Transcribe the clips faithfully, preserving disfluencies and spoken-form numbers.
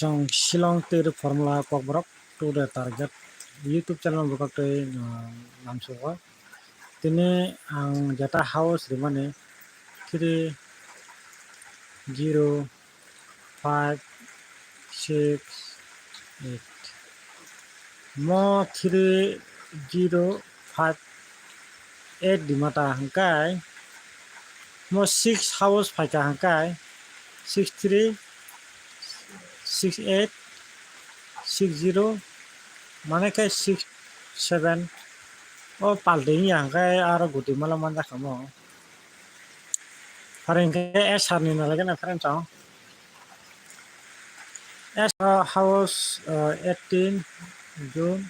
Chong Shillong twi formula kokborok to the target YouTube channel bwkhak twi, uh, lamsugo. Tini ang jeta house rimani three zero five six eight. Mo three zero five eight dimata hwnkhe mo six house phaikha hwnkhe six three, six eight, six zero, mane khe six seven. O paldi wngya hwnkhe aro guti mala manjakha mo. Pharing khe S R ni nalagena friend chong. S R house, uh, eighteen June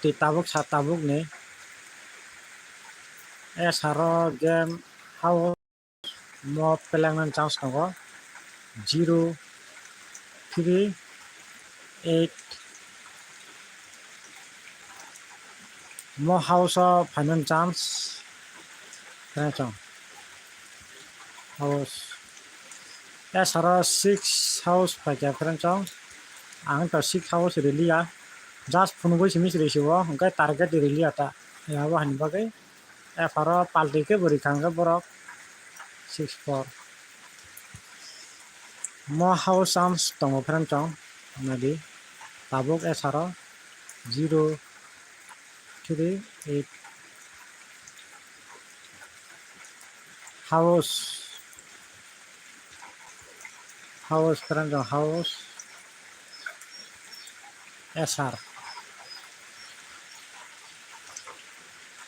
ti tabuk sa tabuk ni S R o game house mo peleng nang chance tongo zero three eight. Mo house o final chance khe chong house. S R o six house phaikha friend chong. Ang to six house riliya. Just phunugwi simi siri sibo. Hwnkhe target riliya ta. Yabo hani bagwi. F R o palti khe bwrwi khangkhe borok six four. Mo house chance tongo friend chong. Nadi. Tabuk S R o zero three eight. House. House friend chong house. S R.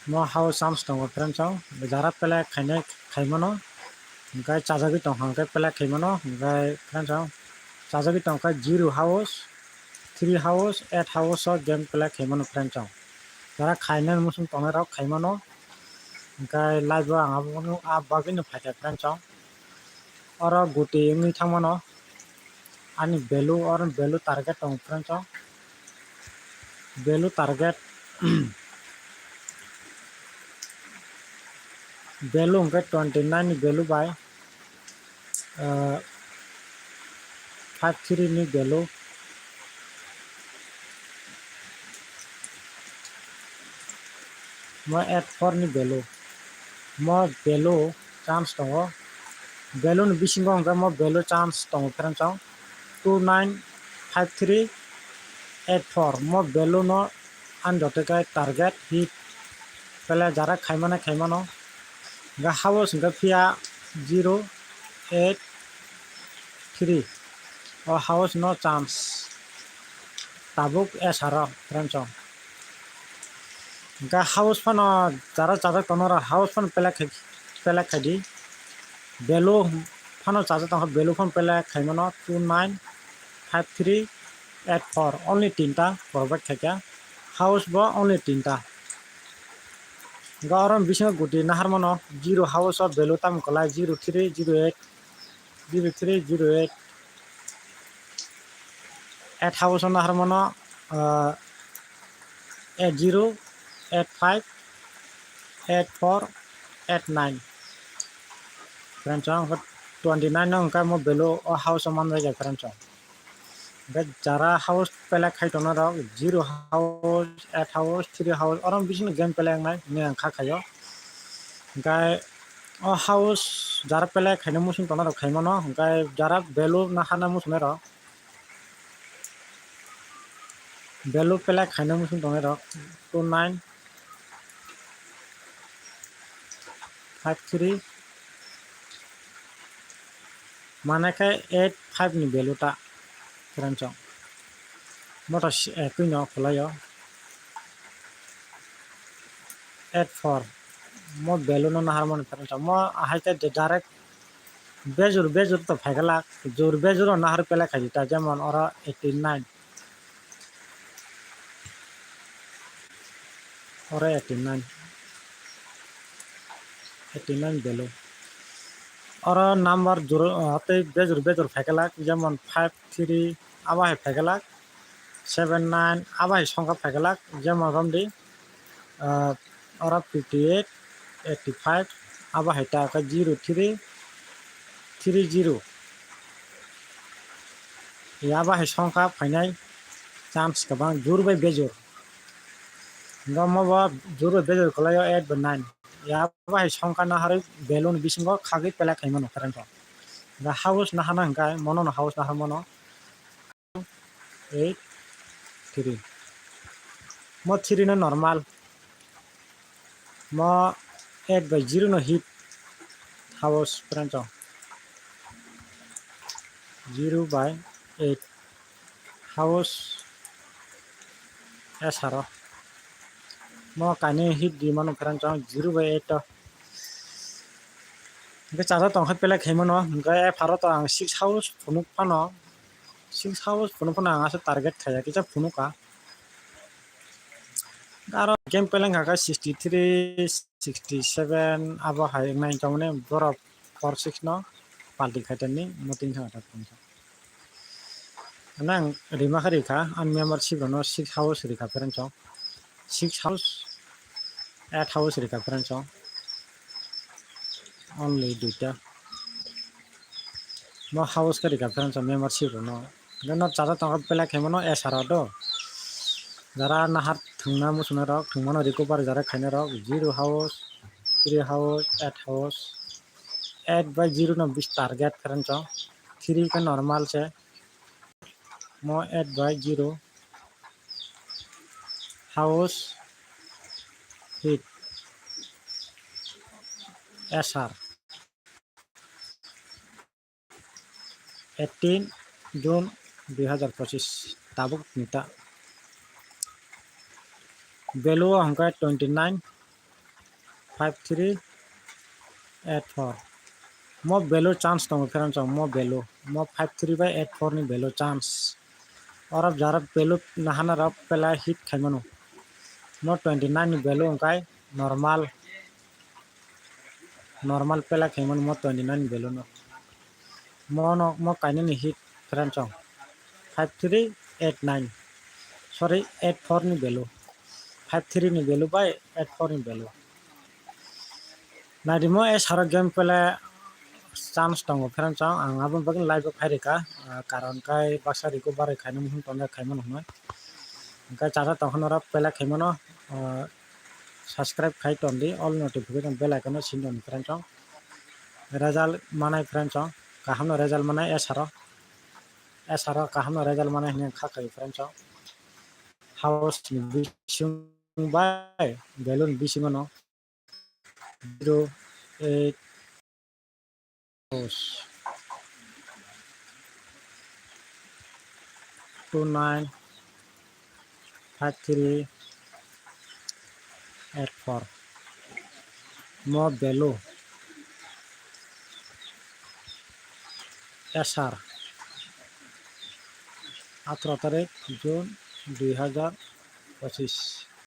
Mo house chance tongo friend chong. Jara pelek khainai khaimano. Hwnkhe chajagwi tongkha hwnkhe pelek khaimano. Hwnkhe friend chong chajagwi tongkha zero house, three house, eight house o game pelek khaimano friend chong. Jara khainai muchung tongnai rok khaimano. Hwnkhe live o ang abono, ah, bagwino phaikha friend chong. Oro guti wngwi thangmano. Ani value, oro value target tongo friend chong. Value target, value hwnkhe twenty nine ni value bai, ah, five three ni value. Mo eight four ni value. Mo value chance tongo. Value ni bisingo hwnkhe mo value chance tongo friend chong. Two nine five three eight four. Mo value no ani joto khe target hit. Pele jara khaimano khaimano. Hwnkhe house hwnkhe phiya zero eight three. O house no chance. Tabuk S R o friend chong. Hwnkhe house phano jara chajak tongnai rok house phano pelek khai, pelek khaidi. Value phano chajak tongkha, value phano pelek khaimano two nine five three eight four, only tinta provide khaikha. House bo only tinta. Hwnkhe oro bisingo guti naharmano zero house o value tamo kwlai zero three zero eight. Zero three zero eight. Eight house o naharmano, ah, eight zero eight five eight four eight nine. Friend chong, twenty nine no hwnkhe mo value o house o manjak ya friend chong. Hwnkhe jara house pelek khai tongnai rok zero house, eight house, three house, oro bisingo game pelek nai hinwi ang kha khaio. Hwnkhe o house jara pelek khaina muchung tongnai rok khaimano, hwnkhe jara value nahana muchungnai rok, value pelek khaina muchung tongnai rok two nine five three, mane khe eight five ni value ta friend chong. Mo to si-, eh, twino khwlaio. Eight four. Mo value no naharmani friend chong. Mo ahai khe direct bejur, bejur to phaikha lak. Jur bejur o nahar pelek khaidi ta, jemon oro eighty nine. Oro eighty nine. Eighty nine value. Oro number juro, ah, tei bejur, bejur phaikha lak, jemon five three abo hai phaikha lak, seven nine abo hai songkha phaikha lak, jemon romdi, ah, oro fifty eight, eighty five abo hai ta khe zero three three zero. Ya bahai songkha phainai chance kwbang jur bai bejur. Hwnkhe omo bo jur bai bejur kwlaio eight bai nine. Ya bahai songkha naharwi value ni bisingo khagwi pelai khaimano current o. Hwnkhe house nahana hwnkhe mono no house nahar mano eight three. Mo three no normal. Mo eight bai zero no hit house current o. Zero bai eight house S R o. Mo kainwi hit di mano current o zero bai eight o. Hwnkhe chaja tongkha pelai khaimano, hwnkhe F R o to ang six house phunuk phano, six house phunuk phano ang aswk target khaiya, kisa phunukha. Aro game pelai kha khe sixty three, sixty seven abo hai wngnai, hinkhe mane borok four six no palti khaitani muting thangkha phunukha. Nang rima khe rikha, ani membership rokno six house rikha friends o, six house, eight house rikha friends o, only duita. Mo house khe rikha friends o membership rokno. Hwnkhe no chaja tongkha pelai khaimano S R o do. Jara nahar thwngna muchunai rok, thwngmano recover jara khainai rok, zero house, three house, eight house. Eight bai zero no bis target friends o. Three khe normal se. Mo eight bai zero. House hit S R. Eighteen June dui hazar pochis tabuk nita. Value o hwnkhe twenty nine five three eight four. Mo value chance tongo friends o, mo value, mo five three bai eight four ni value chance. Oro jara value nahana rok pelai hit khaimano. Mo twenty nine ni value hwnkhe normal, normal pelai khaimano mo twenty nine ni value no. Mo no, mo kainwi ni hit friends o. Five three eight nine. Sorry, eight four ni value. Five three ni value bai eight four ni value. Naidi mo S R o game pelai chance tongo friends o. Ang aboni bagwi live o khai rikha. Ah, karon kai baksa riko barai khaina muchung tonjak khaimano hwnwi. Hwnkhe chaja tongkha norok pelai khaimano, ah, subscribe khai tondi, all notification bell icon o sini tondi friends o. Result manai friends o, kaham no result manai S R o. S R o kaham no result manai hwnwi kha khai friends o. House ni bising bai value ni bisingo no zero eight two nine five three eight four. Mo value S R, atharoh tarik June dui hazar pochis.